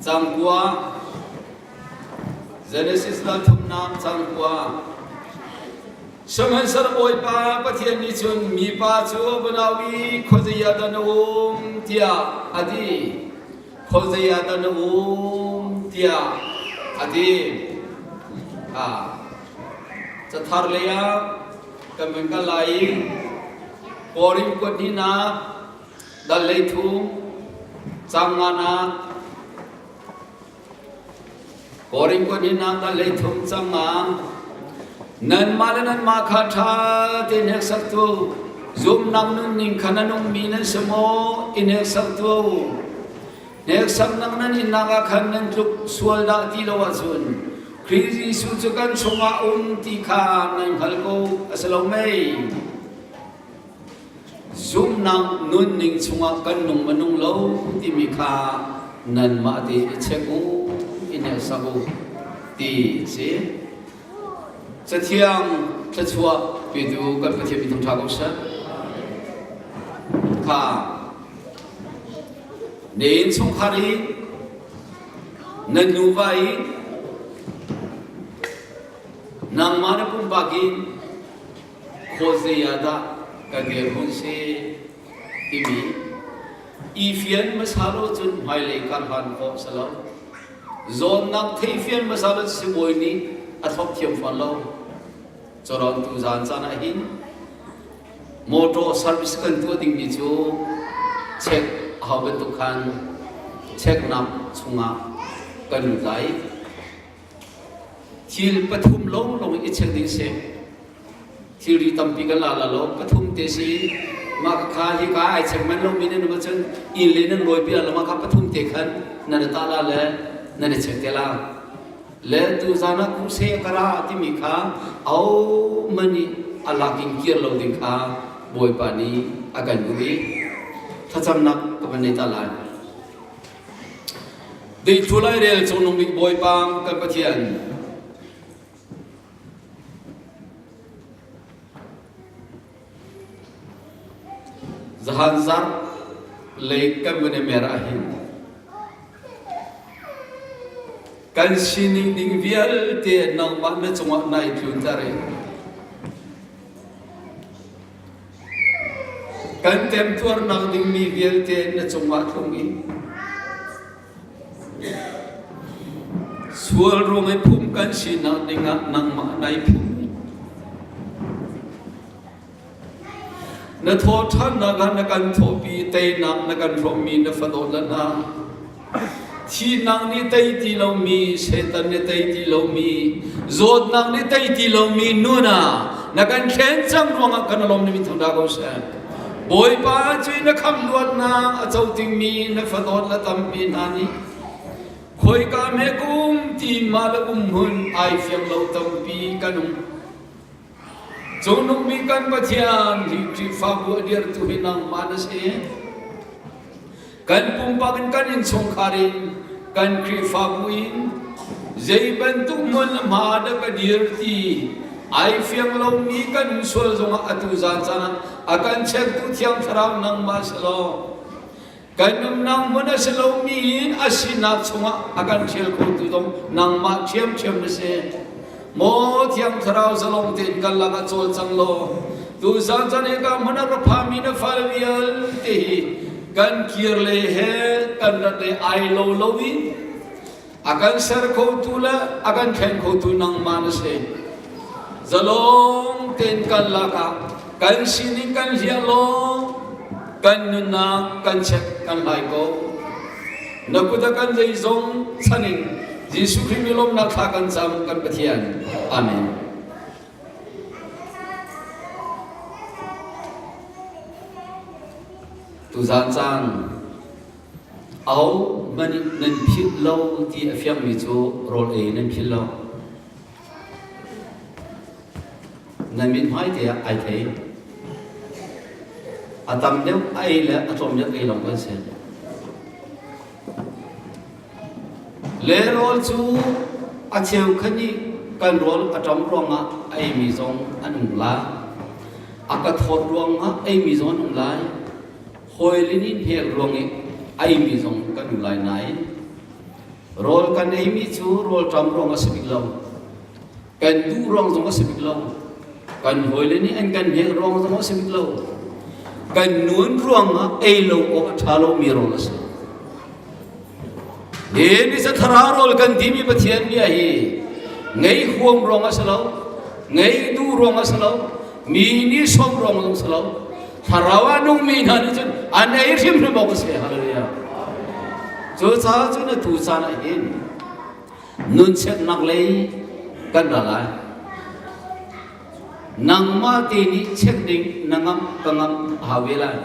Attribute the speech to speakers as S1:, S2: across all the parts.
S1: Cangkua Genesis dal thumnak cangkua Sihmanhsehlaw Bawipa Pathian nih cun mipa cu a vun au i khuazei ah dah na um tiah a ti. Khuazei ah dah na um tiah a ti. Ah, cathar lei ah kan vun kal lai i Korin kuat hnihnak dal lei thum cang nganak Korin kuat hnihnak dal lei thum cang nga nanmah le nanmah kha ṭha tein hneksak tu zumnak nunning kha na nungmi nan si maw i hneksak tu hneksaknak nan innak ah khan nan tluk sual dah ti lo ahcun Khrih Jesuh cu kan chungah um ti kha nan hngal ko a si lo mei? Zumhnak nunning chungah kan nung ma nung lo timi kha nanmah te i check u, i hneksak u ti a si. Cathiang thluachuah petu kan Pathian min thangṭha ko seh. Kha na innchungkhar i nan nuva i nangmah na pumpak in khuazei ah dah ka dirhmun si timi i fian hmasa lo cun hmailei kar hlan khawh si lo. Zawnnak theifian hmasa lo sibawi nih a thlop thiam fawn lo. Cawrawn tu zan caan ah hin motor service kan tuah dingmi cu check a hau bantuk khan checknak chungah kan lut lai. Thil pathum lawnglawng i check ding si. Thilri tampi kan la la lo. Pathum te si. Mah kha hi ka ai check man lomi nan um ahcun inn le nan lawi pi la mah kha pathum te khan nan i tah la le nan i check te la. Le tu zan ah kruse ka ra timi kha au man i a lak in kir lo ding kha Bawipa nih a kan duh i thlacamnak ka van nei ta lai. Deithlu lairel cungnung bik Bawipa kan Pathian, zahan zarh lei kan vun i mer ahhin kan sining ding vialte nangmah na cungah nai tlunter i Kan temtuarnak dingmi vialte na cungah tlung i sual ruang i phum kan sinak dingah nangmah nai phum. Na thawṭhannak ah na kan thawhpi teinak na kan hrawmmi na fadawt le hna. Thihnak nih tei ti lomi, Satan nih tei ti lomi, zawtnak nih tei ti lomi nun ah na kan thlen cang ruangah kan lawm ni min thang dah ko seh. Bawipa cu na khamh luatnak a co dingmi na fadawt le tampi hna nih khoika hme kum ti mah le um hmun ai fiang lo tampi kan um. Cungnung bik kan Pathian hi Khrihfabu a dirtu hi nangmah na si. Kan pumpak in kan innchungkhar in kan Khrihfabu in zei bantuk hmun le hma dah ka dir ti ai fiang lomi kan um sual zongah atu zan caan ah a kan chektu Thiang Thlarau nangmah si law kan nunnak hmun a si lomi in a sinak chungah a kan ṭhial khotu zong nangmah ṭhiamṭhiam na si. Maw Thiang Thlarau zalong tein kan lakah cawlcang law tuzan caan hi ka hmun ah ra phami na fale vialte hi kan kir le he kan rat le ai lo lo in a kan ser khotu le a kan thleng khotu nangmah na si. Zalong tein kan lakah kan sining kan hliah law kan nunnak kan chek kan hlai ko. Na kut ah kan zeizong chan in Jesuh Khrih mi lawmnak thla kan cam kan Pathian. Amen. Tuzaan caan au man nan philh lo ti a fiangmi cu rawl ei nan philh lo. Nan mithmai te ah ai thei. A tam deuh a ei le a tlawm deuh ei lawng kan si. Le rawl cu a cheukhat nih kan rawl a ṭam ruangah a eimi zong an um lai. A ka thawt ruangah eimi zong an um lai. Hawi le nih hnek ruang i a eimi zong kan um lai nain. Rawl kan eimi cu rawlṭam ruang a si bik lo. Kan duh ruang zong a si bik lo. Kan hawile nih an kan hnek ruang zong a si bik lo. Kan nun ruangah ei lo awk a ṭha lomi rawl a si. Hi ni thlarau rawl kan timi Pathian bia hi ngei huam ruang a si lo, ngei duh ruang a si lo, mi nih sawm ruang zong si lo. Thlarau a nungmi hna nih cun an ei hrimhrim awk a si. Hallelujah. Cucaah cun atu caan ah hin nunchiatnak lei kan ra lai. Nangmah te nih check ding na ngamh ka ngamh a hau ve lai.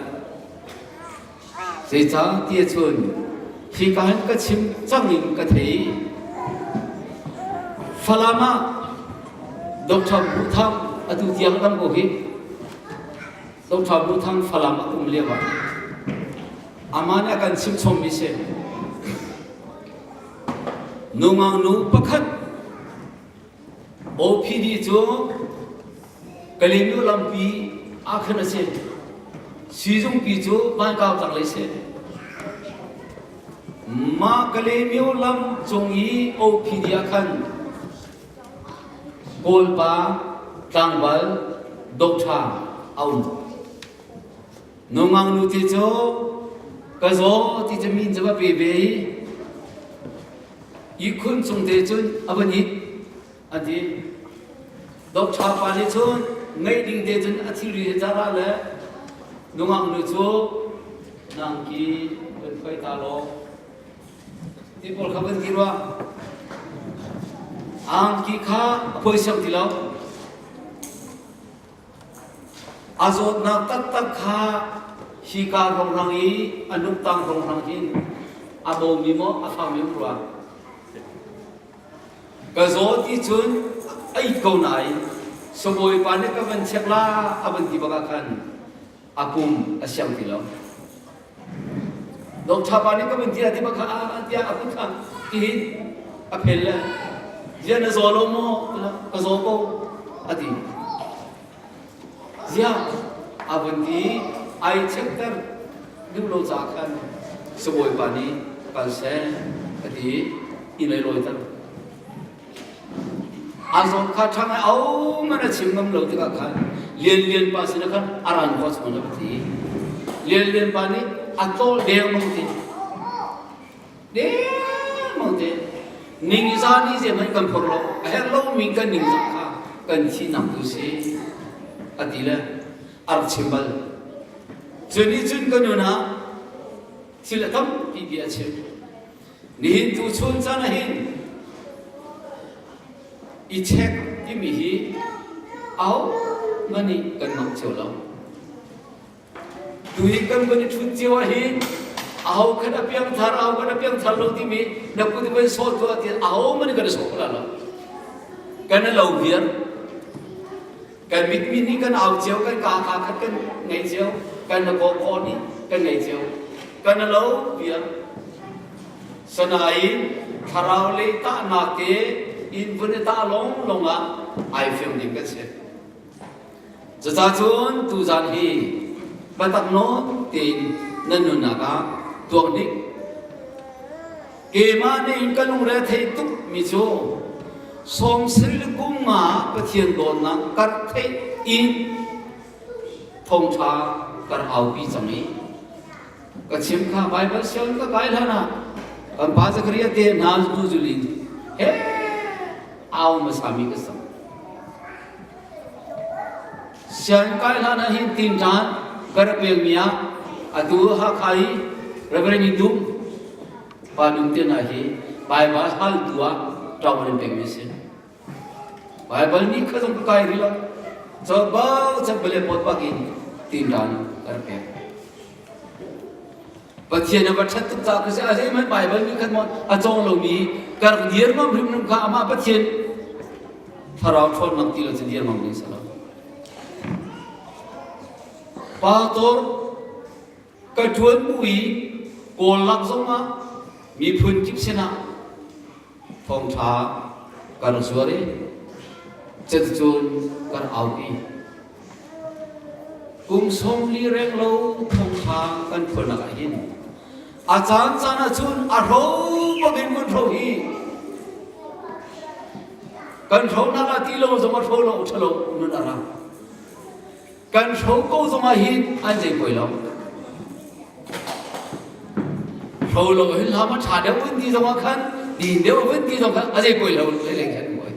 S1: Zeicah ti ahcun hika hin ka chim cang in ka thei. Falam ah Dr. Bu Thang atu tiang dam ko hi. Dr. Bu Thang Falam a um lio ah amah nih a kan chim chommi si. Nungak nu pakhat OPD cu Kalaymyo lampi ah khan a si. Siizungpi cu Vankau tlang lei si. Mah Kalaymyo lam cung i OPD ah khan Kawlpa tlangval doctor a um. Nungak nu te cu ka zaw ti cu min cu va pe ve i ihkhun cung te cun a van it an ti. Doctor pa nih cun ngeih ding te cun a thilri he cara le nungak nu cu nangki kan phuai ta law ti pawl kha van ti rua. Angki kha a phuai siang ti lo. A zawtnak taktak kha hika rongrang i a nuktang rongrang hin a bomi maw a fangmi um rua. Ka zaw ti cun a it ko nain sabawipa nih ka van check la a van ti bak ah khan a pum a siang ti lo. Doctor pa nih ka van ti ti bak kha a tiah a kut kha tihin a phel le zia na zaw lo maw ka zaw ko a ti. Ziah a vun ti ai chekter duh lo ca khan sabawipa nih kal seh a ti i lei lawiter. A zawt kha ṭhang ai au man a chim ngam lo tikah khan Lian Lian pa sinah khan a ran khawh chung a ti. Lian Lian pa nih a tlawl dengmang ti. Dengmang te. Ningza ni ze hmanh kan phor lo. A herh lomi kan ningzah kha kan thihnak tu si. A ti le a rak chim bal. Cu nih cun ka nun ah thil a tampi bia a chim. Nihin tu chun caan ah hin i check timi hi au man nih kan ngamh cio lo. Tu hi kan van i ṭhut cio ah hin aho khat a piangthar aho khat a piangthar lo timi na kut van sawh tuah ti aho man kan i sawh la lo. Kan i lo viar. Kan mitmi nih kan au cio, kan kaa kaa khat kan ngei cio, kan na kaw kaw nih kan ngei cio. Kan lo viar. Sanain thlarau le tahnak te in vun i tah long long ah ai fiang ding kan si. Cucacun tuzan hi biatak nawn tein nan nunnak ah tuak hnik. Keimah nih ka lungre thei tuk mi cu sawmsarih le kum nga Pathian dawtnak kar theih in thawngṭha kar aupi cang i ka chim kha Baibal sianginn ka kai hlan ah kan pa Zakaria te hna hnu zulin he au hmasa mi ka sam. Sianginn kai hlan ah hin tinṭan ka rak pekmi ah atu Hakha i Reverend Ni Dum pa Dum te hna hi Baibal haltu ah ṭawan in pekmi a si. Baibal nih kha zong ka kai rih lo. Cawbau cak bale pot bak in tinṭan ka rak pek. Pathian a va ṭhat tuk caah ka si a zeihmanh Baibal nih khan maw a cawng lomi ka rak dir ngam hrimhrim kha amah Pathian thlarau ṭhawnnak ti lo cu dir ngam ding si lo. Pastor ka ṭuan bu i Kawl lak zongah miphun kip sinah thawngṭha ka rak zuar i cuticun ka rak aupi. Kum 40 renglo thawngṭha kan phuannak ah hin a caan caan ahcun a hro bak in mun hro hi. Kan hronak ah ti lo zong a hro lo ṭhalo nun a ra. Kan hro ko zong ah hin an zei poi lo. Hro lo hin hlam a ṭha deuh vun ti zong ah khan din deuh vun ti zong khan a zei poi lo lei lei khan poi.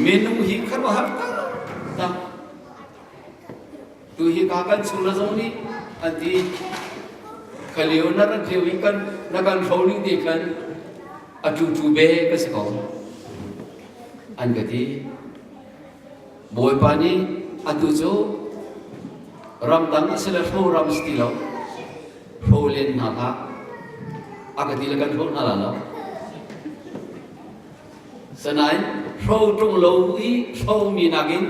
S1: Minung hi khuaruahhar taktak. Tu hi ka kan chung le zong nih an ti. Khalio na rat lio i kan na kan hro ning te khan a tu tu be ka si ko. An ka ti. Bawipa nih atu cu ramdang a si le hro ram si ti lo. Hro len hna hlah. A ka ti le kan hro hna la lo. Sanain hro ṭung lo i hromi nakin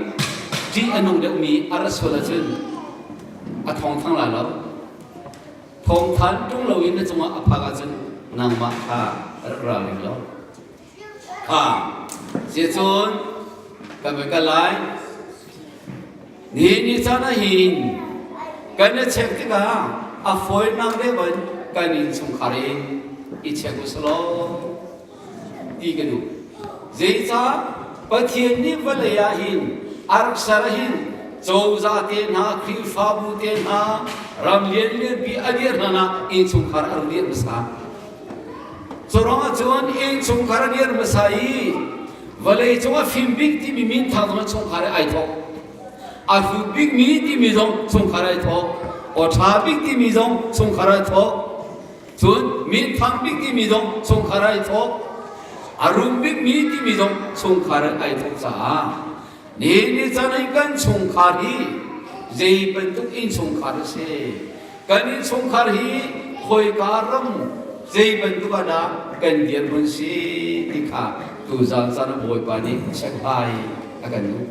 S1: ṭih a nung deuhmi a rat sual ahcun a thawngthang lai lo. Thawngthan ṭung loin na cungah a phak ahcun nangmah kha rak ralring lo. Kha siacun kan voi kal lai. Nihin ni caan ah hin kan i check tikah a fawinak deuh in kan innchungkhar in i check u selaw ti ka duh. Zeicah Pathian nih vawlei ah hin a rak ser ah hin cozah te hna, Khrihfabu te hna, ram lianlianpi a dir hna ah innchungkhar a rak dirh hmasa. Cu ruangah cun innchungkhar a dir hmasa i vawlei cung a fim bik timi minthang zong chungkhar ai thawk. A hrut bikmi timi zong chungkhar ai thawk. Aw ṭha bik timi zong chungkhar ai thawk. Cun minthang bik timi zong chungkhar ai thawk. A rum bikmi timi zong chungkhar ai thawk caah nihin ni caan i kan chungkhar hi zei bantuk innchungkhar a si. Kan innchungkhar hi khoika ram zei bantuk ah dah kan dirhmun si ti kha tuzaan caan ah Bawipa nih checkhlai a kan duh.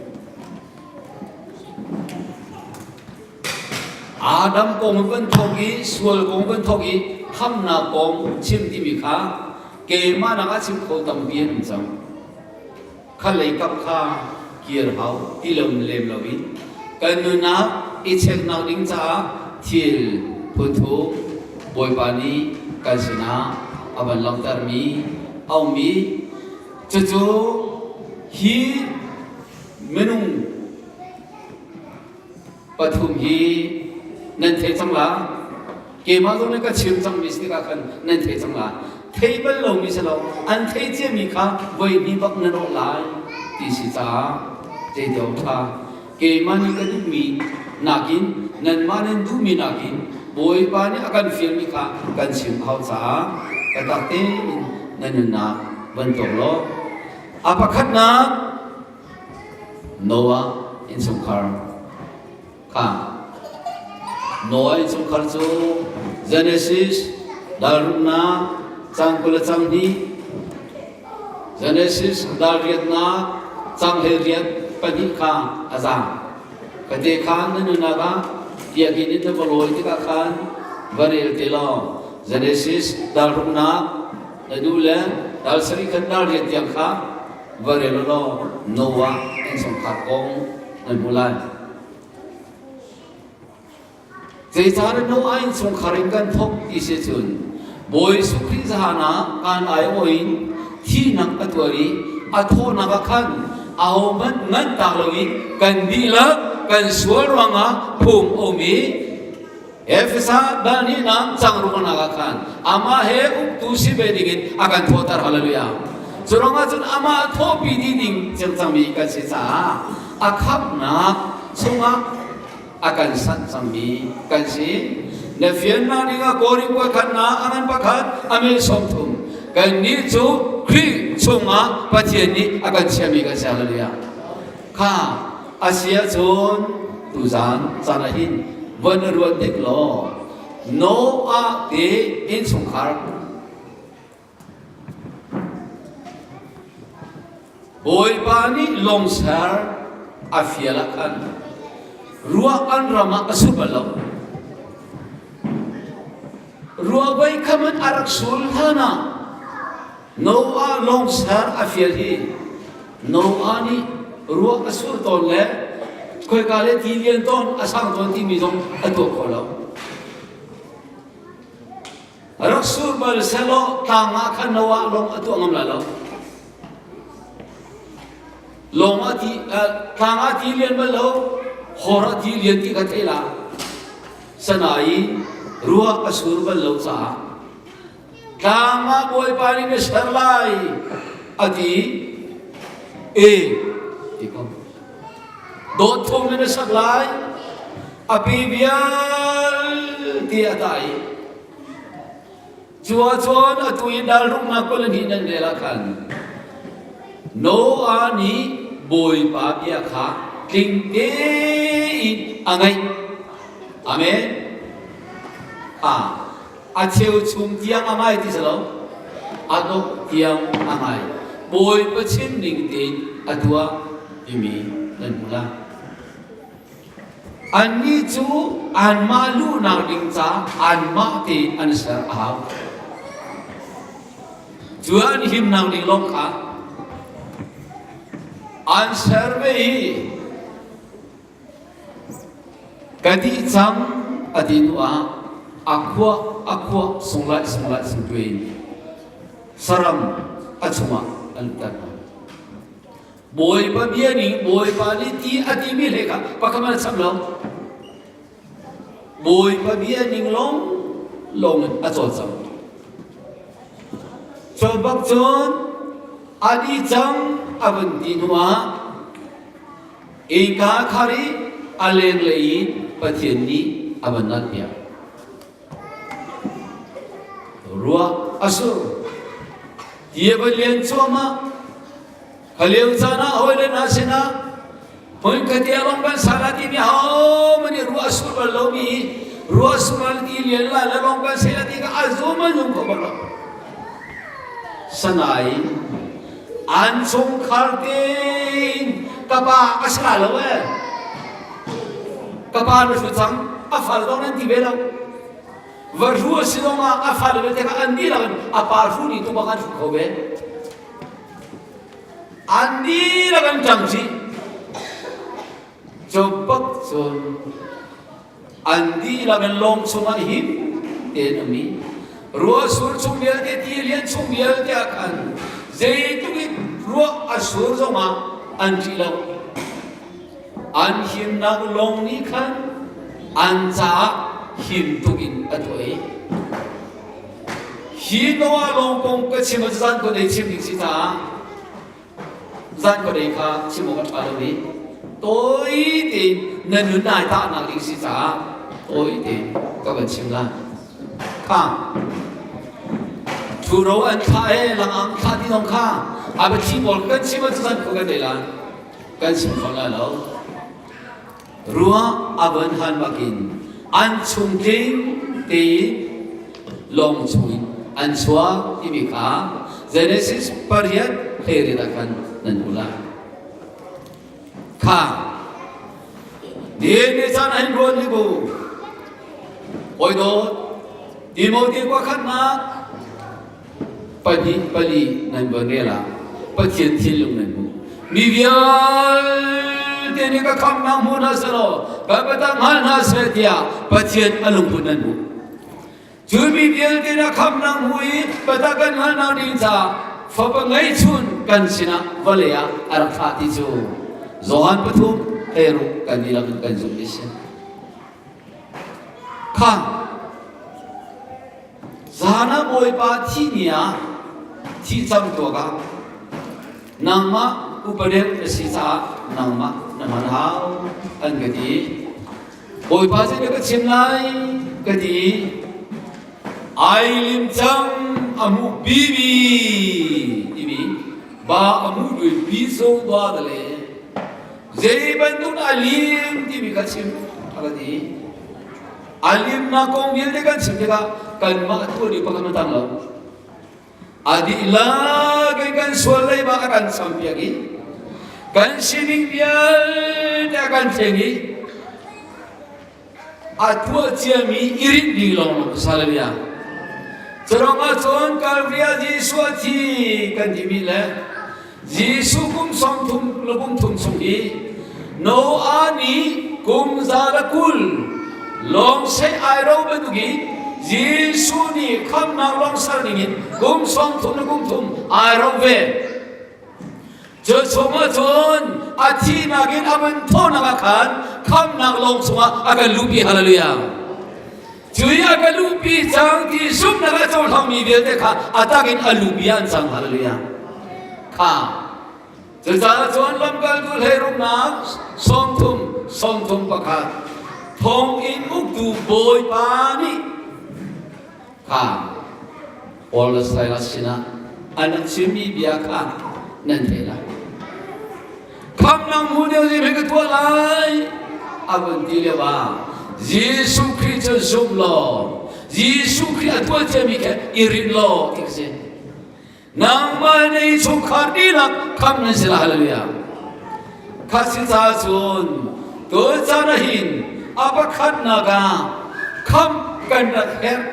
S1: Adam kong van thawk i sual kong van thawk i khamnak kong chim timi kha keimah nak ah chim kho tampi an um cang. Kha lei kap kha kir hau ti lo lem lo in kan nunnak i cheknak ding caah thil phunthum Bawipa nih kan sinah a van langhtermi a ummi cucu hi minung pathum hi nan thei cang la keimah zong nih ka chim cangmi si tikah khan nan thei cang la thei bal lomi si lo an thei ciami kha voi hnih bak nan awh lai ti si caah zeitiawk ṭha keimah nih ka duhmi nakin nanmah nan duhmi nakin Bawipa nih a kan fialmi kha kan chim hau caah biatak tein nan nunnak van tuak law a pakhatnak Noah innchungkhar kha Noah innchungkhar cu Genesis dal ruknak cang 20 le cang hnih Genesis dal riatnak cang 18 pahnih kha a zaang. Kate khan na nunnak ah biakinn in na va lawi tikah khan va rel te law Genesis dal ruknak na duh le dal sarih khan dal riat tiang kha va rel law Noah innchungkhar kong nan hmu lai. Zeicahtiah Noah innchungkhar in kan thawk ti si cun Bawi Jesuh Khrih zahan ah kan aiawh in thihnak a tuar i a thawhnak ah khan ahohmanh nganh tak loin kan dihlak kan sual ruangah phung a um i Efesa dal hnihnak cang ruahnak ah khan amah he uktu si ve dingin a kan thawhter. Hallelujah. Cu ruangah cun amah thawhpi dih ding cangcangmi kan si caah a khamhnak chungah a kan sanh cangmi kan si. Na fiannak dingah Korin pakhatnak a ngan pakhat a mil 30 kannih cu Khrih chungah Pathian nih a kan chiahmi kan si. Hallelujah. Kha a si ahcun tuzaan caan ah hin von i ruat hnik law Noah te innchungkhar Bawipa nih lawng ser a fial ah khan ruah an ram ah a sur bal lo. Ruah voi kha man a rak sul hlan ah Noah lawng ser a fial hi Noah nih ruah a sur tawn le khoika le ti lian tawn a sang tawn timi zong a tuah kho lo. Rak sur bal selaw tlang ah khan Noah lawng a tuah ngam lai lo. Lawng ah ti tlang ah ti lian bal lo, hor ah ti lian ti kha thei la. Sanain ruah a sur bal lo caah tlang ah Bawipa nih na ser lai a ti e ti ko. Dawt thum in a sak lai a pi vialte a ta i Cu ahcun atu i dal ruknak 22 nan rel ah khan Noah nih Bawipa bia kha tling tein a ngaih. Amen. Ah, a cheuchum tiang a ngai ti si lo. A dongh tiang a ngai. Bawipa chim ning tein a tuah timi nan hmu lai. Annih cu anmah luhnak ding ca anmah tein an ser a hau. Cu an himnak ding lawng kha an ser ve i ka dih cang a ti hnu ah a khuah a khuah sunglai sunglai sungtuin saram a chungah an luhter hna. Bawipa bia ning Bawipa nih ti a timi hlei kha pakhat hmanh a chap lo. Bawipa bia ning lawng lawng in a cawlcang. Cu bak cun a dih cang a vun ti hnu ah innka khar i a lenglei in Pathian nih a van nat piak. Ruah a sur. Ti a va lian cuahmah. Kha lio caan ah hawile hna sinah hmunkhat i a lawng kan sa la timi ahohmanh nih ruah a sur bal lomi ruah sur al ti lian la le lawng kan se la ti kha a zum an zum kho bal lo. Sanai an chungkhar tein ka pa a si lai lo ee. Ka pa na hru cang a fal dong nan ti ve lo. Va hru a si zong ah a fale vialte kha an dihlak in a pa hru ni tu bak an hru kho ve. An dihlak an ṭang chih. Cu bak cun an dihlak in lawng chungah him tein um i ruah sur chung vialte ti lian chung vialte ah khan zeitluk in ruah a sur zongah an ṭih lo. An himnak lawng nih khan an caah him tuk in a tuah i Hi Noah lawng kong ka chim ah zan khuadei chim ding si caah zan khuadei kha chim awk a ṭha lo i tawi tein na nun nai tahnak ding si caah tawi tein ka van chim lai. Kha ṭhuro an thlah e langang thlah ti zong kha a biathli pawl kan chim ah zan khua kan dei lai kan chim kho lai lo. Ruah a van han bakin an chungtling tein lawng chungin an chuak timi kha Genesis pariat hleiriat ah khan nan hmu lai. Kha ni ni caan an ruan hi bu Hawi dawt Timote khua khatnak pahnih pali nan va rel ah Pathian thinlung nan hmuh. Mi vialte nih ka khamnak hmu hna selaw ka biatak hngal hna seh tiah Pathian a lungput nan hmuh. Cu mi vialte na khamnak hmu i biatak kan hngalhnak ding caah fapa ngeihchun kan sinah vawlei ah a rak thlah ti cu Johan pathum hleiruk kan dihlak in kan zumh i si. Kha Zan ah Bawipa thih ni ah thih cang tuak ah nangmah upa deuh na si caah nangmah na hman hau an ka ti. Bawipa zei dah ka chim lai ka ti. Ai lim cang a hmuh bibi timi ba a hmuh dui bi so ba da le zei bantuk dah a lim timi kha chim a ka ti. A limnak kong vialte kan chim tikah kanmah tuah pakhat na tang lo. A dihlak in kan sual leiba a kan champiak i kan sining vialte a kan thleng i a tuah ciami i rinh ding lawng Hallelujah. Curang ahcun Calvary ah Jesuh a thi kan timi le Jesuh kum 30 le kum thum chung i Noah nih kum za le 20 lawng seh ai ro bantuk i Jesuh nih khamnak lawng ser dingin kum 30 le kum thum ai ro ve. Cu chungah cun a thihnak in a van thawhnak ah khan khamnak lawng chungah a kan luhpi. Hallelujah. Cu i a ka luhpi cang ti zumhnak a cohlangmi vialte kha a tak in a luhpi an cang. Hallelujah. Kha cucaah cun lamkaltu hleiruknak 30 31 thonginn uktu bawipa nih kha Paul le Silas sinah an rak chimmi bia kha nan thei lai. Khamnak hmu deuh zei ka tuah lai a vun ti lio ah Jesuh Khrih cu zum law Jesuh Khrih a tuah ciami kha i rinh law ti ka si. Nangmah na innchungkhar dihlak khamh nan si lai. Hallelujah. Kha si caah cun tuchan ah hin a pakhatnak ah khamh kan rak herh.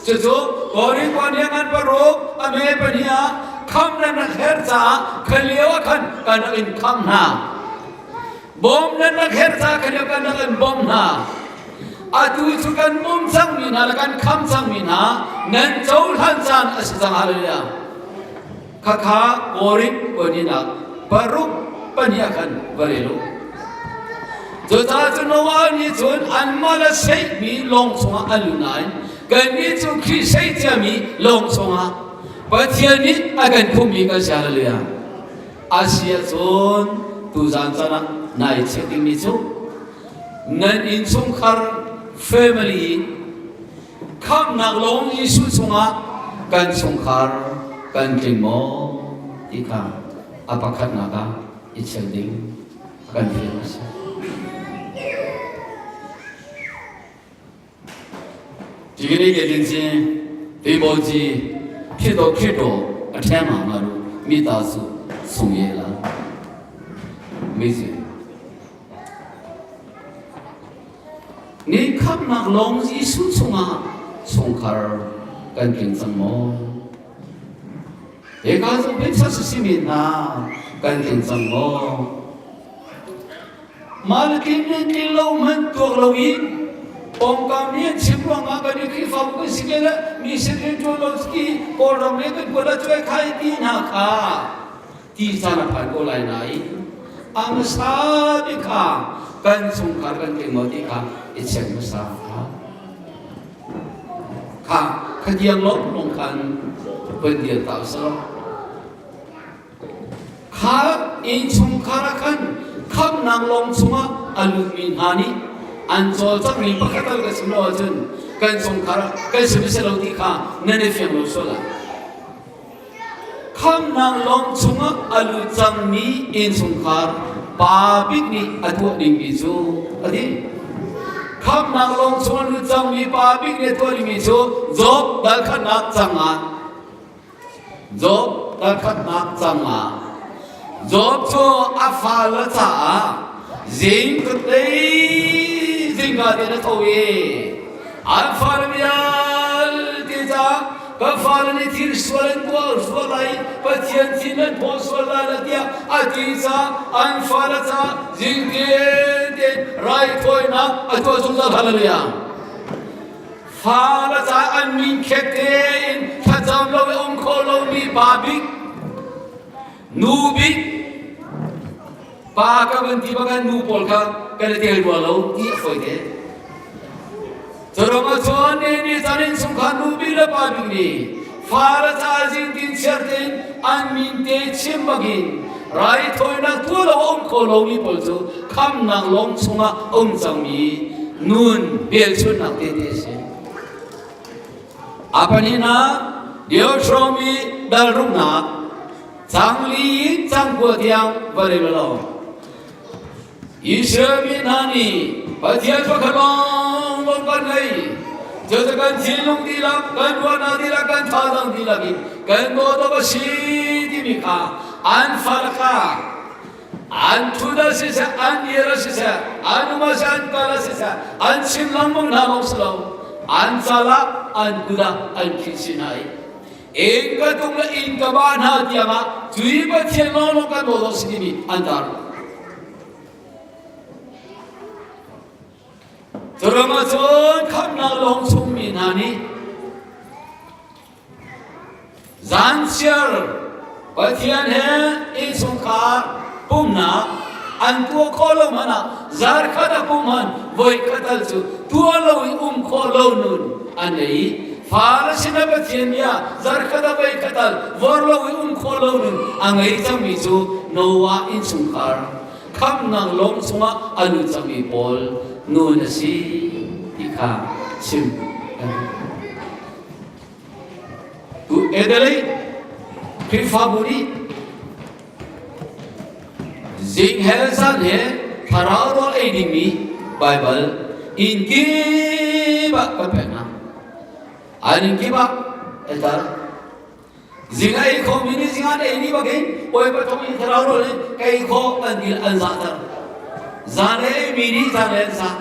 S1: Cucu Korin khua nih ngan paruk a me pahnih ah khamh nan rak herh caah kha lio ah khan kan rak in khamh hna. Bawm nan rak herh caah kha lio kan rak in bawmh hna. Atu cu kan bawm cangmi hna le kan kham cangmi hna nan cohlan caan a si cang. Hallelujah. Khakha Korin koninak paruk pahnih ah khan va rel u. Cucaah cun Noah nih cun anmah le seihmi lawng chungah an lut nain kannih cu Khrih seih ciami lawng chungah Pathian nih a kan phummi kan si. Hallelujah. A si ahcun tuzaan caan ah nai chiah dingmi cu nan innchungkhar family khamhnak lawng Jesuh chungah kan chungkhar kan tling maw ti kha a pakhatnak ah i chel ding a kan fial a si. ဒီကနေ့ကတင်ချင်းဒေဘောကြီးဖြစ်တော့ဖြစ်တော့အထက်မှာငါတို့မိသားစုဆုံရဲလားမိတ်ဆွေ Ni khamnak lawng Jesuh chungah chungkhar kan tling cang maw? Hika cu biachas a simi hna kan tling cang maw? Mah le tlin le tlin lo hmanh tuak lo in pawngkam nih an chim ruangah kan i Khrihfabu kan si ke le mi sin rianṭuan lo ti Kawlram le kan kuat ah cuai khai ti hna kha ti caan a phan ko lai nain a hmasa bik kha kan chungkhar kan tling maw ti kha i check hmasa kha khatiang lawng lawng khan van dir ta usih kha innchungkhar ah khan khamnak lawng chungah a lutmi hna nih an cawlcangh mi pakhat tal ka chim lo ahcun kan chungkhar ah kan si si lo ti kha nan i fiang lo sual ah Khamnak lawng chungah a lut cangmi innchungkhar pa bik nih a tuah dingmi cu a ti. Khamnak lawng chung a lut cangmi pa bik nih a tuah dingmi cu Job dal khatnak cangah Job dal khatnak cangah Job cu a fale caah zing lei zingka te na tho i an fale vialte caah Ka fale nih thil sual an tuah sual lai Pathian thin an phaw sual lai la tiah a ti caah an fale caah zingte tein raithawinak a tuah zungzal. Hallelujah. Fale caah an min khek tein thlacam lo i um kho lomi pa bik nu bik Pa ka van ti bak nu pawl kha kan i tel rua lo ti a fawi te. Curuang ah cun ni ni caan in chungkhar nu bi le pa bik nih fa le ca zingtin chiar tein an min te chim bangin raithawinak tuah lo a um kho lomi pawl cu khamnak lawng chungah a um cangmi nun hmelchunhnak te te a si. A pahnihnak Deuteronomy dal ruknak Cangli in cangkua tiang va rel law Israel mi hna nih Pathian pakhat lawng lawng kan ngei. Cucu kan thinlung dihlak, kan ruahnak dihlak, kan thazaang dihlak in kan dawt awk a si timi kha an fale kha an thut ah siseh, an dir ah siseh, an um ah siseh, an kal ah siseh, an chim lengmang hna lawng si lo, an cal ah, an kut ah an khinh si hna i Inn ka tung le inn ka ba hna tiangah cui Pathian lawnglawng kan dawt awk si timi an tar. Curam ah cun khamnak lawng chungmi hna nih zanchiar. Pathian he innchungkhar pumnak an tuah khawh lo hmanh ah zarkhat a pum han voi khat al cu tuah lo i um khawh lo nun an nei i fale sinah Pathian bia zarkhat a voi khat al vor lo i um khawh lo nun a ngei cangmi cu Noah innchungkhar khamnak lawng chungah a lut cangmi pawl nun a si ti kha chim kan duh. Tu Adelaide Khrihfabu nih zing he zan he thlarau rawl ei dingmi Baibal inn kip ah kan pek hna. An inn kip ah an tar. Zing a ei khomi nih zing an ei ni bakin Bawipa thawng in thlarau rawl in ka ei khawh an ti an zahter. Zan le eimi nih zan le an zah.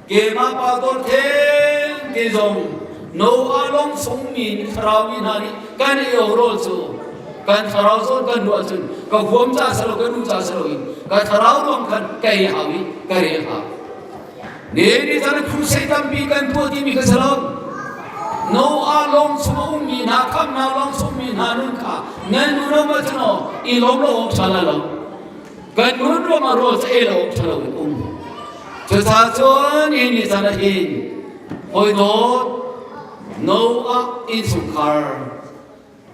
S1: Keimah pa dawt theng te zong Noah lawng chungmi thlarau mi hna nih kan ei awk rawl cu kan thlarau zawn kan ruah cun ka huam ca selo ka nu ca selo in ka thlarau ruang khan ka ei hau i ka rel hau. Ne ni chan crusade tampi kan tuah timi ka si lo. Noah lawng chung a ummi hna khamnak lawng chungmi hna nun kha nan nu ram ah cun aw i lawm lo awk ṭha la lo. Kan nun ruangah rawl cu ei lo awk ṭha lo in um. Cucaah cun hi ni caan ah hin hawi dawt Noah innchungkhar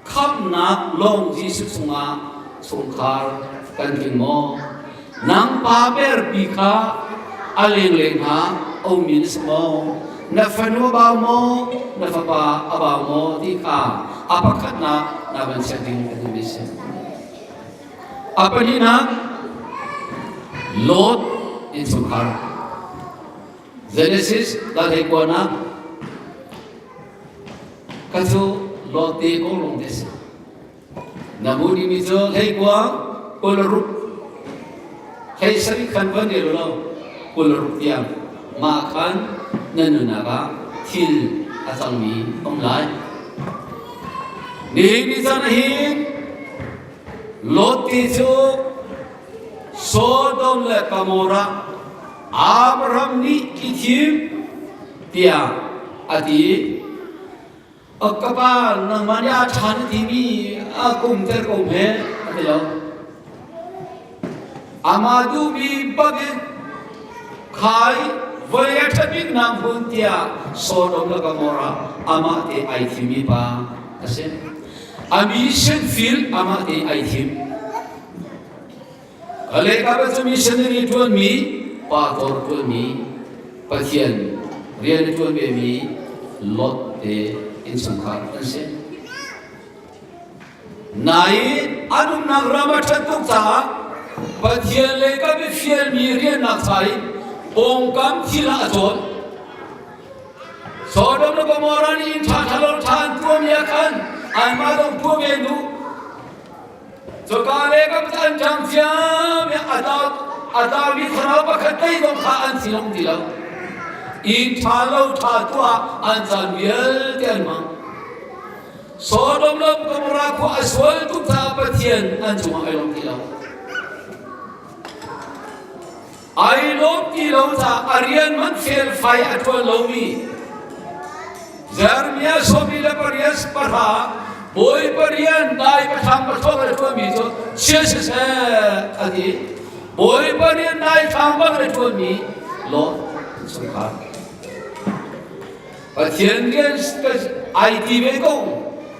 S1: khamhnak lawng Jesuh chungah chungkhar kan tling maw? Nang pa berpi kha a lenglei hna omi na si maw? Na fanu a bau maw? Na fapa a bau maw? ti kha a pakhatnak na van chiah ding a timi si. A pahnihnak, Lot innchungkhar. Genesis dal kuanak ka cu Lot te kong lawng te si. Na hmu dingmi cu hleikua 26 hlei sarih khan van rel lo 26 tiang mah khan na nunnak ah thil a cangmi um lai. Nihin ni caan hin Lot ti cu Sodom le Gomorrah Abraham nih i thim tiah a ti. Ka pa nangmah nih a ṭha na timi a kumter ko hme a ti lo. Amah duhmi bak in khai vawlei a ṭhat biknak hmun tiah Sodom le Gomorrah amah te ai thimmi pa a si. A mission field amah te ai thim. Lehkap cu missionary ṭuanmi, pastor ṭuanmi, Pathian rian a ṭuan vemi Lot te innchungkhar an si. Nain an umnak ram a ṭhat tuk caah Pathian lei kam i fialmi riannak ca in pawngkam thil ah a cawn. Sodom le Gomorrah nih inn ṭha ṭha lo ṭha an tuahmi ah khan anmah zong tuah ve an duh. Cuka le kam cu an ṭang thiam i a taumi thlarau pakhat tei zong kha an si long ti lo. Inn ṭha lo ṭha tuah an caan vialte an hmang. Sodom le Gomorrah khua a sual tuk caah Pathian an cungah ai lawm ti lo. Ai lawm ti lo caah a rian man felfai a ṭuan lomi Jeremiah sawmi le pariat pahra Bawipa rian dai pathlang pathawk a ṭuanmi cu chia siseh a ti. Bawipa rian dai thlang bak a ṭuanmi Lot chungkhar. Pathian rian ai ti ve ko.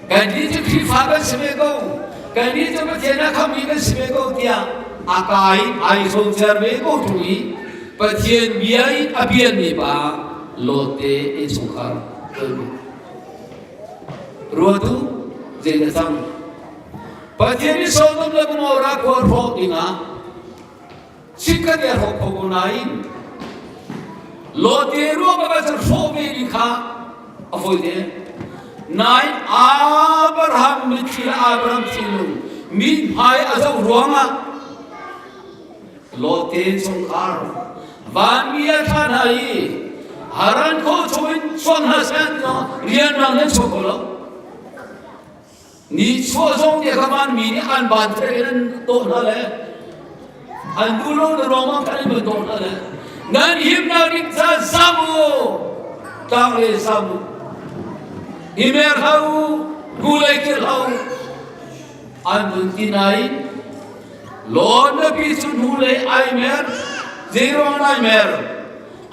S1: Kannih cu Khrihfa kan si ve ko. Kannih cu Pathian a khammi kan si ve ko tiah a kai ai hrocer ve ko ṭung i Pathian bia in a biami pa Lot te innchungkhar ṭuanmi. Ruatu zei dah cang? Pathian nih Sodom le Gomorrah khua hrawh dingah Chikkhat a hrawk kho ko nain Lote ruang ah cun hrawh ve ding kha a fawi te. Nain Abraham mitthli le Abraham thinlung mithmai a zoh ruangah Lote chungkhar vanmi a thlah hna i Haran khua chungin chuak hna seh rianrang nan chuak kho lo. Nichuah zong nih ka vanmi nih an ban thek in an tawh hna le an duh lo na ruangmang khan an van tawh hna le nan himnak ding ca zam u tlang le zam u i mer hlah u. Hnulei kir hlah u an vun ti nain Lawn pi cu hnulei ai mer zeiruang ai mer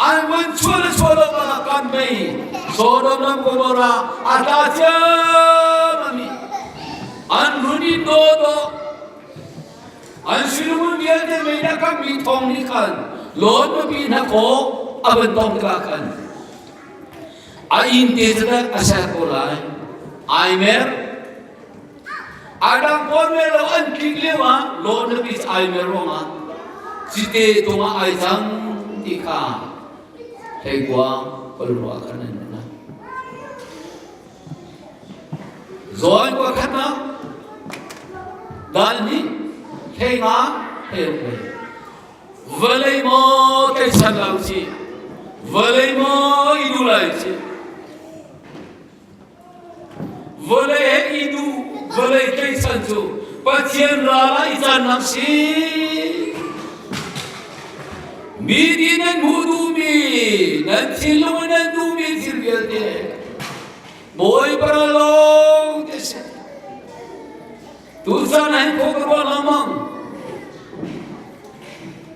S1: an vun chuah le chuah lo bangah kan mei Sodom ram Gomorrah a tla ciammam i an run i dawdawh An sinumon vialte mei na kammi thawng nih khan lawn nupi hnakaw a van tong tikah khan a inn te cu dah a ser ko lai. Ai mer. A dang pawl mer lo an tlik lio ah lawn nupi cu ai mer ruangah cite tungah ai cang ti kha hleikua kawlrua khan an hna. Zawn kua khat ah dal nih hleinga hlei ve. Vawlei maw tlaihchan lo ci, vawlei maw i duh lai ci. Vawlei he i duh, vawlei tlaihchan cu Pathian ral ah i cannak si. Mi nih nan hmuh duhmi, nan thinlung in nan duhmi thil vialte Bawipa lawng te si. Tuzan ah hin khua ka ruah lengmang.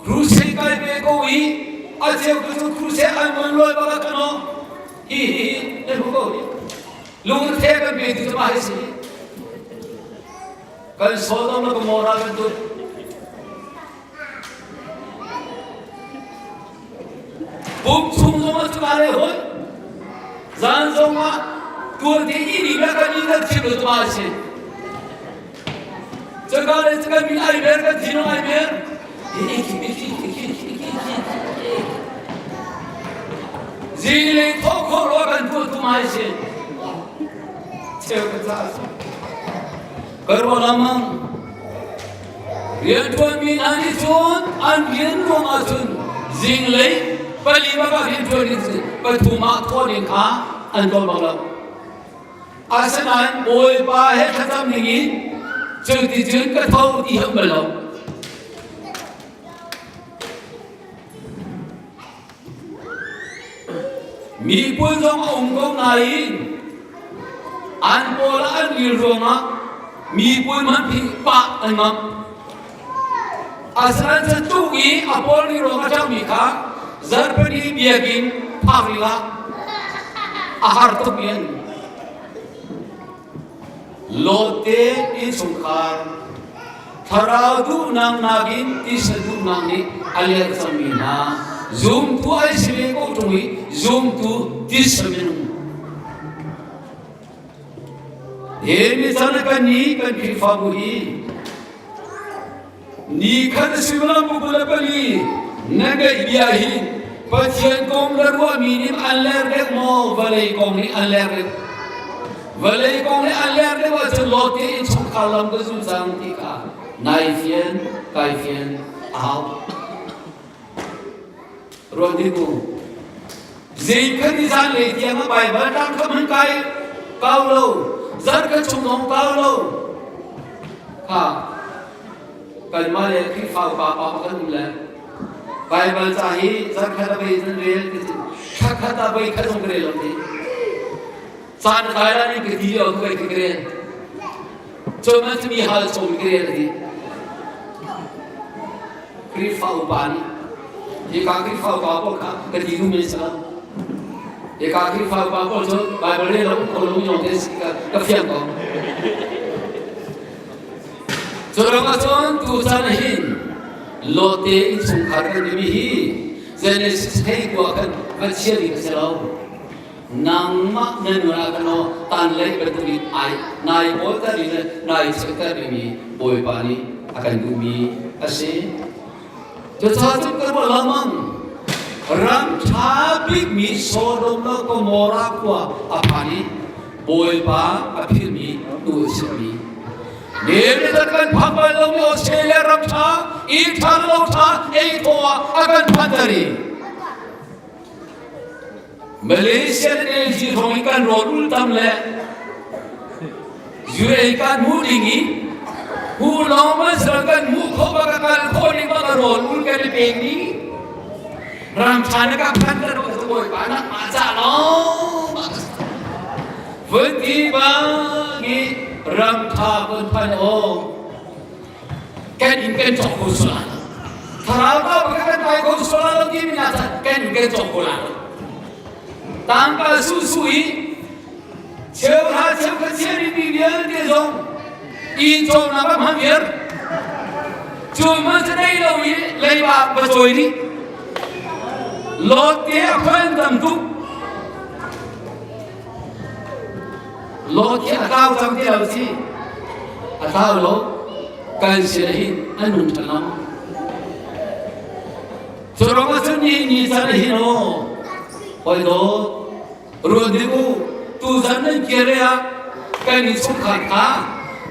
S1: Crusade kai ve ko i a cheu tu cu crusade an mon loi bak ah khan aw hi hi nan hmu ko hi. Lungthe kan pe tu cu mah hi si. Kan Sodom le Gomorrah bantuk Pum chung zong ah cuka le hoi zan zong ah tuan te i ni kan i kan thim lo tuma a si. Cuka le cuka mi ai ber kan thinlung ai ber. Zinglei thawh khawh lo kan tuah tuma a si. Cheu kan ca a si. Ka ruah lengmang. Rianṭuanmi hna nih cun an rian ruang ahcun zinglei pali bak ah rianṭuan in pathum ah thawh ding kha an tuah bak lo. Asinain Bawipa he thlacam ning in cuticun ka tho ti hi um bal lo. Miphun zong a um ko nain an pawl ah an ril ruangah miphun hmanh hi pah an ngamh. Asinain catuk i a pawl nih ruang a ṭangmi kha zarhpini biakinn phak lila a har tukmi an Lote innchungkhar thlarau duhnak nakin tisa duhnak nih a lian cangmi hna zumtu an si ve ko ṭung i zumtu tisa minung he mi chan kan nih kan Khrihfabu hi Ni khat suimilam 24 na ngaih bia hi Pathian kong na ruahmi nih an ler deuh maw vawlei kong nih an ler deuh? Vawlei kong nih an ler deuh ahcun lawt te innchungkhar lam ka zul cang ti kha nai fian kai fian a hau. Ruat ding u. Zei khat i zanlei tiang a Baibal tang kha hman kai kau lo, zarh khat chung zong kau lo. Kha kanmah le Khrihfa upa pa kan um le Baibal ca hi zarh khat a vei nan rel ti thla khat ah voi khat zong ka rel lo ti. Caan kai la ning ka ti lo ka ka rel. Cun an mi hal chom ka rel ti. Khrihfa upa nih hika Khrihfa upa pawl kha ka ti duhmi a si lo. Hika Khrihfa upa pawl cu Baibal rel lo kho lo mi te si ka ka fiang ko. Cu ruangah cun tuchan hin Lote innchungkhar kan timi hi Genesis hei kua kan van chia ding a si lo. Nangmah na nun ah khan aw tan lei bantukin ai nai bawlter in le nai chekter dingmi Bawipa nih a kan duhmi a si. Cucaah cun kan ruah lengmang ram ṭha bikmi Sodom le Gomorrah khua a phan i Bawipa a philhmi tu a simi Nihin kan phak bal lomi Australia ram ṭha, inn ṭha lo ṭha, ei thaw ah a kan phanter i Malaysia le LG thawng in kan rawl ul tam le UA kan hmuh ding i hu lawng man sal kan hmuh khawh bak kan khawh ding bak rawl ul kan i pek ni ram tha na ka phan kan bawi pa nak ma ca lawng. Vun ti bang i ram ṭha vun phan aw. Kan in kan cawk ko sual lai. Thlarau ka kan kai ko sual lai lo ti mi na kan in kan cawk ko lai. Tangka su su i cheuhra cheukhat chiarimi vialte zong i cawmnak ah hmang viar. Cu man cu nei lo i leiba va cawi dih. Lot te a khuan tam tuk. Lot hi a tlau cang ti lo si. A tlau lo. Kan sin hin an nun ṭhan lo. Cu ruang ah cun ni ni can hin aw hawi dawt ruan ding u tuzan nan kir ah kan in chungkhar kha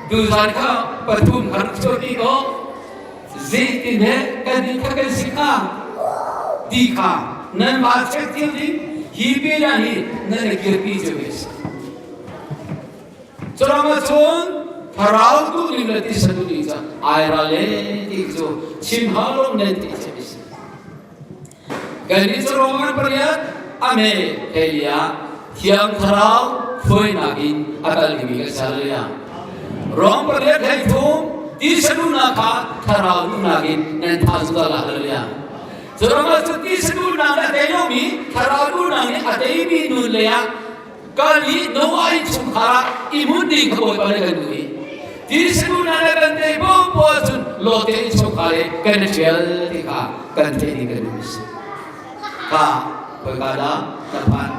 S1: tuzan kha pathum har chuah dih ko zeitin he kan nih kha kan si kha ti kha nan va check cio ding hi bia hi nan i kirpi cio ve si. Curuangah cun thlarau duhning le tisa duhning cu ai ral e ti cu chim hau lo nen ti a si. Kan nih cu Roman pariat ame Elia thiang thlarau hruainak in a kal dingmi kan si. Hallelujah. Rom pariat hlei thum tisa duhnak kha thlarau duhnak in nan tha zungzal la. Hallelujah. Curuangah cun tisa duhnak nih a tei lomi thlarau duhnak nih a teimi nun lei ah kal i Noah innchungkhar ah i hmun ding kha Bawipa nih kan duh i tisinu na le kan tei popo ahcun Lote innchungkhar i kan i ṭhial ti kha kan theih ding kan duh si. Ka khoika dah na phan?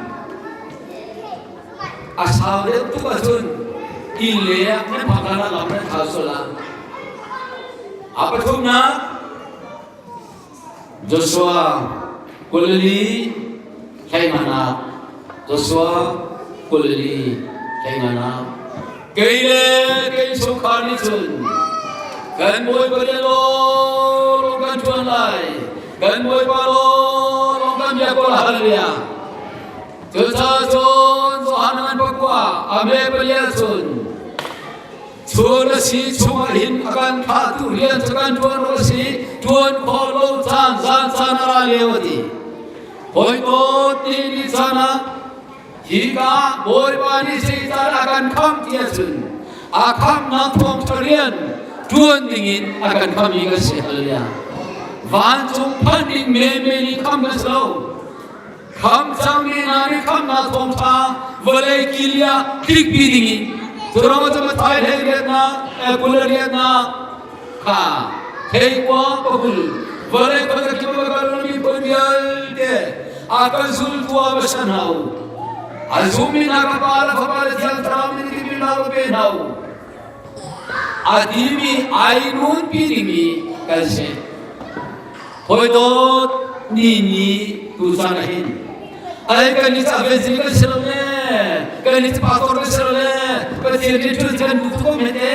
S1: A sau deuh tuk ahcun inn le ah nan phak hlan ah lam nan thau sual ah. A pathumnak Joshua 24 hleinganak Joshua 24 hleinganak Kei le kei chungkhar nih cun kan Bawipa rian lawng kan ṭuan lai kan Bawipa lawng kan biak ko lai hallelujah Cucaah cun Johan ngan pakua a me palia cun Chun a si chungah hin a kan thlahtu rian cu kan ṭuan awk a si, ṭuan khawh lo caan zan caan a ra lio a ti. Hawikom ni ni caan ah hika Bawipa nih zeicahdah a kan khamh ti ahcun a khamhnak thawngṭha rian ṭuan dingin a kan khamhmi kan si. Hallelujah. Vancung phanh ding menmen in khamh kan si lo. Kham cangmi hna nih khamnak thawngṭha vawlei kilia tlikpi dingin Curang cu Mathai hlei riatnak kul le riatnak kha thleikua pakul vawlei khuazakip a kalmi miphun vialte a kan zultu ah va ser hna u. A zummi hna ka Pa le Fapa le Thiang Thlarau min tipil hna va pe hna u. A timi ai nunpi dingmi kan si. Hawi dawt ni ni tucaan ah hin ai kan i ca ve kan si lo le kan i pastor kan si lo le Pathian nih ṭul kan duh tuk ko men te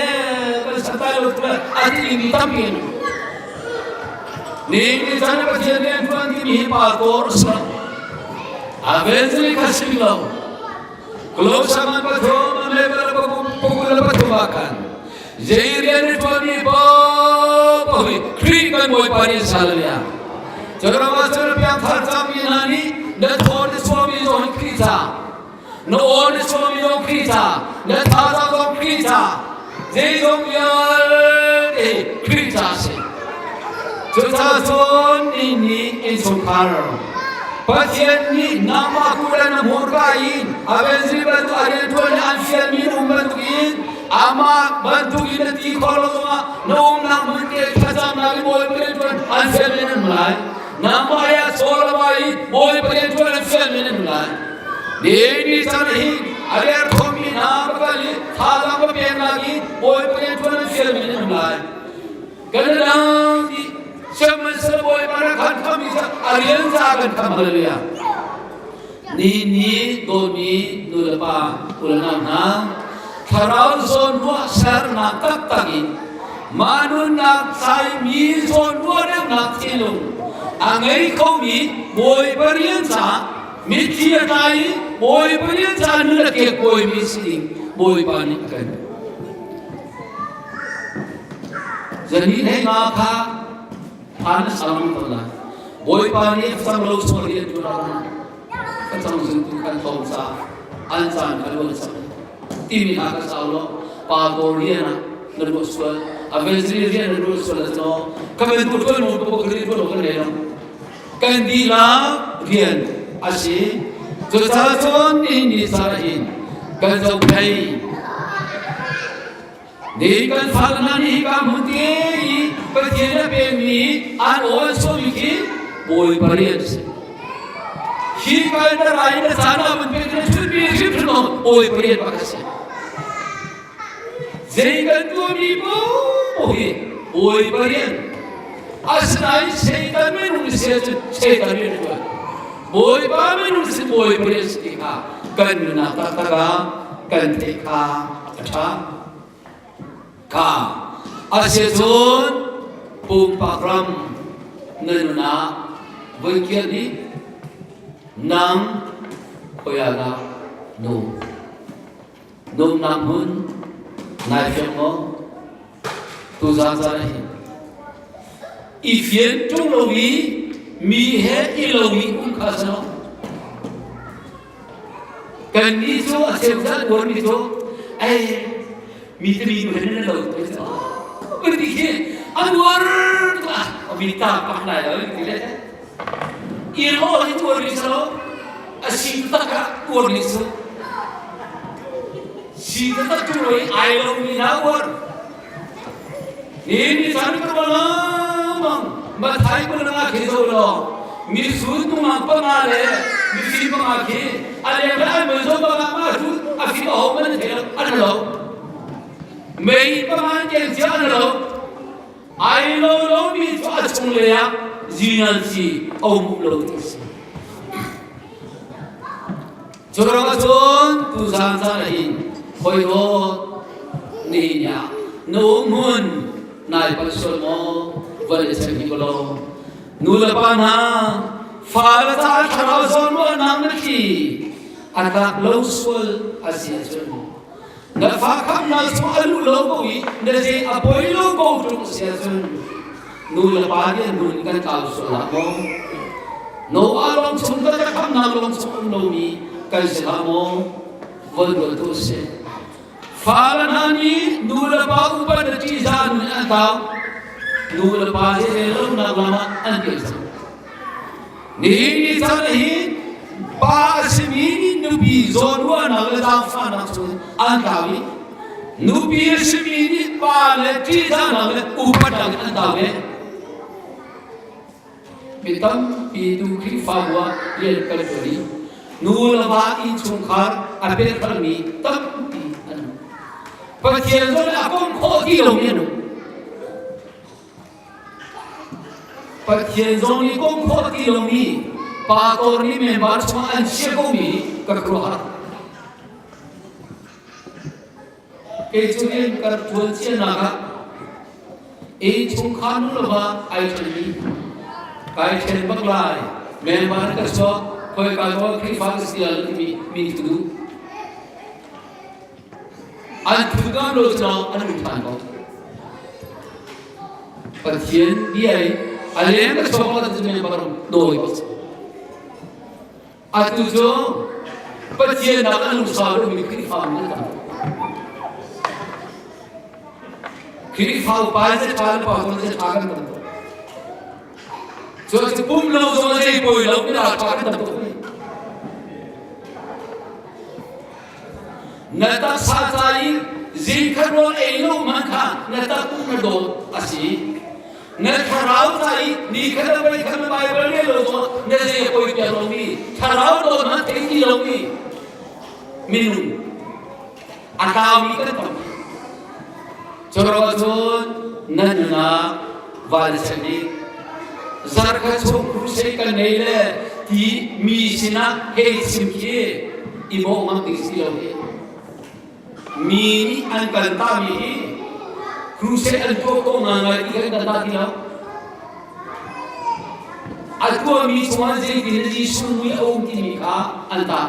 S1: kan santai lo tuk le a ti mi tampi an um. Ni ni caan Pathian rian ṭuan timi hi pastor a si lo. A ven kha si lo. Kolosaman pathum a level pakul le pathum ah khan zei rian i ṭuanmi paoh hi Khrih kan Bawipa nih hallelujah. Curam ah cun piangthar cangmi hna nih na thaw na chuahmi zong hi Khrih ca, na aw na chuahmi zong Khrih ca, na thazaang zong Khrih ca, zeizong vialte hi Khrih ca a si. Cucaah cun ni nih innchungkhar Pathian nih nangmah kut le na hmurka in a benzin bantuk a rianṭuan i an fialmi na um bantukin amah bantukin na ti khawh lo zongah na umnak hmun te thlacamnak in Bawipa rianṭuan an fialmi nan um lai. Nangmah he a chaw lo i Bawipa rianṭuan an fialmi nan um lai. Ni ni caan hi a derthawmmi hna va kal i thazaang va peknak i Bawipa rianṭuan an fialmi nan um lai. Kan dang ti sihmanhsehlaw Bawipa rak kan kham i a rian ca kan kham hallelujah. Ni ni dawtmi nu le pa u le nau hna thlarau zawnruah sernak taktak in mah nunnak tlaimi zawnruah deuhnak thinlung a ngei khomi Bawipa rian caah mitthli a tlai i Bawipa rian caah nun a kekkuaimi si ding Bawipa nih a kan Zani hlei nga kha phan a sang ko lai. Bawipa nih facang lo chung rian ṭuan a facang zuntu kan tlawm caah an caan kha luan cang. Timi hna ka sau lo. Pa kawl rian ah na ruah sual. Evangelist rian na ruah sual lo. Ka bantuk tuan mo ko ka rian tuan kan nei lo. Kan dihlak rian a si. Cucaah cun nihin ni caan hin kan zohphei. Ni kan fale hna nih hika hmun te i Pathian a pekmi an aw an sawmi khi Bawipa rian a si. Hi kal na rai na caan ah vun pek na chunmi hrimhrim lo Bawipa rian bak a si. Zei kan tuahmi paoh hi Bawipa rian. Asinain Satan minung si ahcun Satan rian a ṭuan. Bawipa minung si Bawipa rian si ti kha kan nunnak taktak ah kan theih kha a ṭha. Kha asiahcun pumpak ram na nun ah voi kial nih nang khoi ah dah nu Nuamnak hmun nai fiang maw? Tuzaan caan ah hin i fian ṭung lo i mi he i lo i um kha si lo. Kannih cu a cheu cu an uarmi cu ei mi timi nu he nan lo ti cu kan ti khi an uar tuk ah mi ta pak lai lo ti le i lo hi uarmi si lo a si tak ah uarmi si si taktak tu lo i ai lomi hna uar ni ni caan ka ruang Mathai ko na khi zo lo mi sun nungak panga le mi fi panga khi a leng le ai mei zo panga ma cu a fi a ho man the an lo mei panga ken cia an lo ai lo lo mi cu a chung le ah zinan si om lo ti si Cu ruangah cun tuzaan caan ah hin hawikom nihin ah na umhmun nai palh sual maw van i check hnik law nu le pa hna fale caah thlarau zawnruahnak na thli a tlak lo sual a si ahcun na fa khamnak chung a luh lo ko i na zei a poi lo ko ṭung a si ahcun nu le pa nih an nun kan tlau sual hlah maw Noah lawng chung ka khamnak lawng chung um lomi kan si hlah maw von ruat tu si fale hna nih nu le pa upa na ṭihzah nun an tlau nu le pa zei lonak lam ah an kal cang Nihin ni caan hi pa a simi nih nupi zawnruahnak le zaangfahnak cu an tlau i nupi a simi nih pa le ṭihzahnak le upatnak in an tlau ve. Mi tampi tu Khrihfabu ah rian kan ṭuan i nu le va innchungkhar a pekhralmi tampi an um. Pathian zong nih a komh khawh ti lomi an um. Pathian zong nih komh khawh ti lomi pastor nih member chungah an chia komi ka khuaruahhar. Kei cu rian ka rak ṭuan cianak ah innchungkhar nu le va ai ṭhenmi kai ṭhen bak lai member ka chuak khoika zawn Khrihfa ka si lai timi mi nih ka duh. An thu ngam lo cu an um ṭhan ko. Pathian bia in a leng ka chuak lo cu men barum dawi bak. Atu cu Pathian nak an lungsau lomi Khrihfa mi an tam. Khrihfa upa ze ṭha le pa ze ṭha kan tam tuk. Cu cu pum lo zong zei pawi lo mi ṭha kan tam tuk. Na taksa ca i zingkhat rawl ei lo hmanh kha na takpum na dawt a si. Na thlarau ca i nikhat le voikhat na Baibal rel lo zongah na zei a poi piak lomi thlarau dawt hmanh thei ti lomi minung a tlaumi kan tam. Curuangah cun na nunah van a nih zarkhat chung crusade kan nei le ti mi sinah hei chim khi i bawh ngam ding si lo hi. Mi nih an kan tami hi crusade an tuah ko ngai ti kan kan ta ti lo. A tuahmi chungah zeitin Jesuh mui a um timi kha an tah.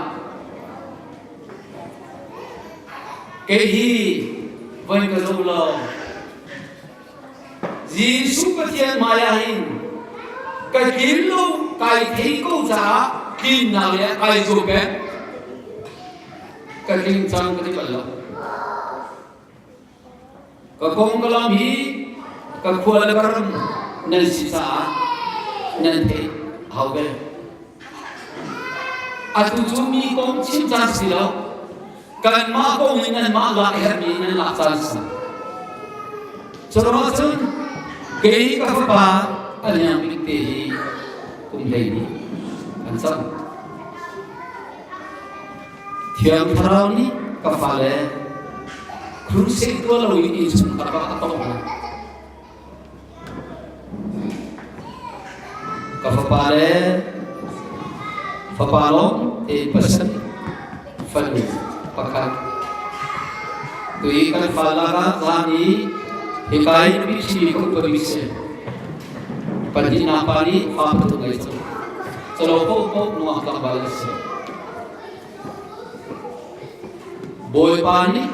S1: Kei hi voi ka zoh law Jesuh Pathian hmai ah hin ka tlin lo kai thei ko caah tlinnak le kai zuam peng. Ka tling cang ka ti bal lo. Ka kongkalam hi ka khua le ka ram nan si caah nan theih hau ve. Atu cu mi kong chim caan si lo. Kanmah kong in nanmah lak a herhmi nan lak caan si. Curuangah cun kei ka fapa a liang bik te hi kum 12 an cang. Thiang Thlarau nih ka fale crusade tuah loin innchungkhar bak a tawh hna. Ka fapa le fapa lawng te pasarih fanu pakhat. Tui kan fa lakah zan i hika i nupi ṭhimi ka upa bik si. Pahnihnak pa nih fa pathum ngei cang. Calo paohpaoh nungak tlangval an si. Bawipa nih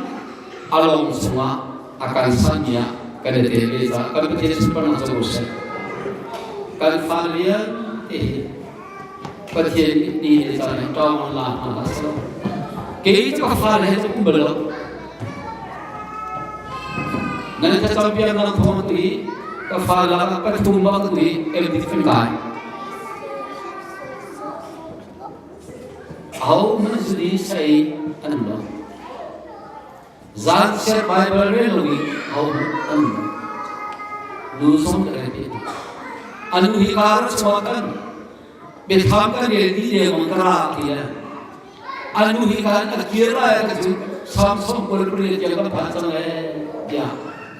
S1: a lawng chungah a kan sanmi ah kan i tel ve caah kan Pathian sunparnak co seh. Kan fa vialte hi Pathian nih ni le caan in ṭawng la hna hlah seh. Kei cu ka fale he cu um bal lo. Nan thlacampiaknak thawng tu i ka fa lakah pathum bak tu i MD kan kai. Ahohmanh zuni sei an um lo. Zanchiat Baibal rel lo i ahohmanh an um lo. Nu zong kan i pe. Anu hi kar chuah kan biathlam kan rel ni lengmang ka ra ti le anu hi kan a kir lai ka cu Samson kul pariat tiang kan phan cang le tiah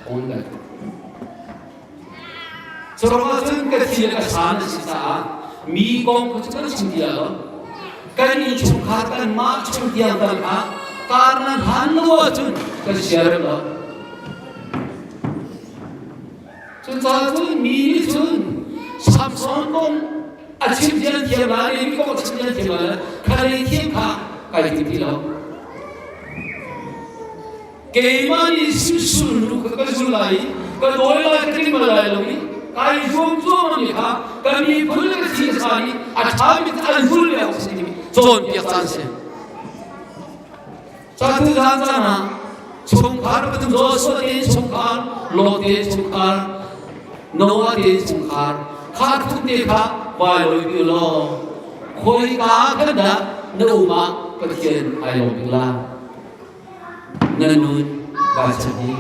S1: thawng kan Curuangah cun ka thi le ka sa na si caah mi kong cu kan chim ti lo. Kan innchungkhar kanmah chung tiang tal kha kar na hlan lo ahcun kan siarem lo. Cucaah cun mi nih cun Samson kong a chim zian thiam lai, mi kong a chim zian thiam lai, kha lei thiam kha kai tim ti lo. Keimah nih sullu kha ka zul lai i ka dawi lai ka tling bal lai lo i kai zuam zuam mi kha ka miphun le ka thi ka sa nih a ṭhami an zul ve awk si timi cawnpiak caan si. Catu zan caan ah chungkhar pathum Joshua te chungkhar, Lot te chungkhar, Noah te chungkhar, kha thum te kha vai loi pi law khoi ka khan dah na um ah Pathian ai lawm bik la. Na nun vai chan hi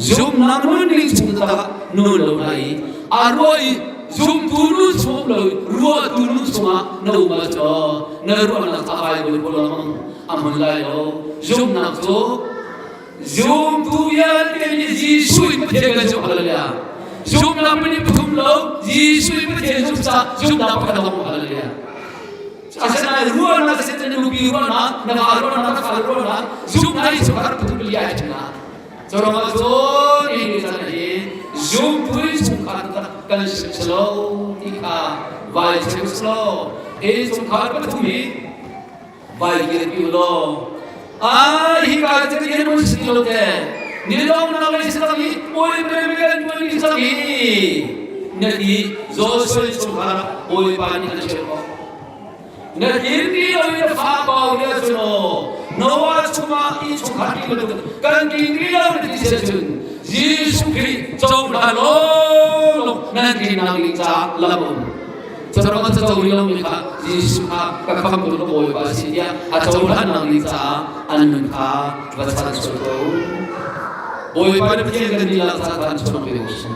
S1: zumnak nun ning chung taktak nun lo na i a ruah i zumtu nun chung lo ruahtu nun chungah na um ah caw na ruahnak ca vai bul bul a hmun lai lo. Zumnak cu zumtu vialte nih Jesuh in Pathian kan zumh. Hallelujah. Zumnak pahnih pathum lo, Jesuh in Pathian zum ca zumnak pakhat lawng. Hallelujah. Asinain ruahnak a si na nupi ruahnak, na va ruahnak, na fale ruahnak, zumhnak hi chungkhar pathum pali ai ṭhen ah. Curuangah cun hi ni caan hi zumtu in chungkhar taktak kan si lo ti kha vai chim selaw hi chungkhar pathum hi vai kir pi law ai hi ka cu ti mun si lo te ni long na lei sang i oi pre mi kan pui ni sang i na ti Joshua chungkhar Bawipa nih an cheu ko na dir ti lo in fa pau ria cu no Noah chungah i chungkhar ti bantuk kan ti ti lo na ti sia cun Jesuh Khrih cohlan law nan ti nang ning ca lam um. Carong a co rih lomi kha Jesuh kha ka khamtu ka Bawipa a si tiah a cohlan nak ding caah an nun kha va chan sual ko. Bawipa na Pathian kan dihlak ca khan chuak ve ko sih.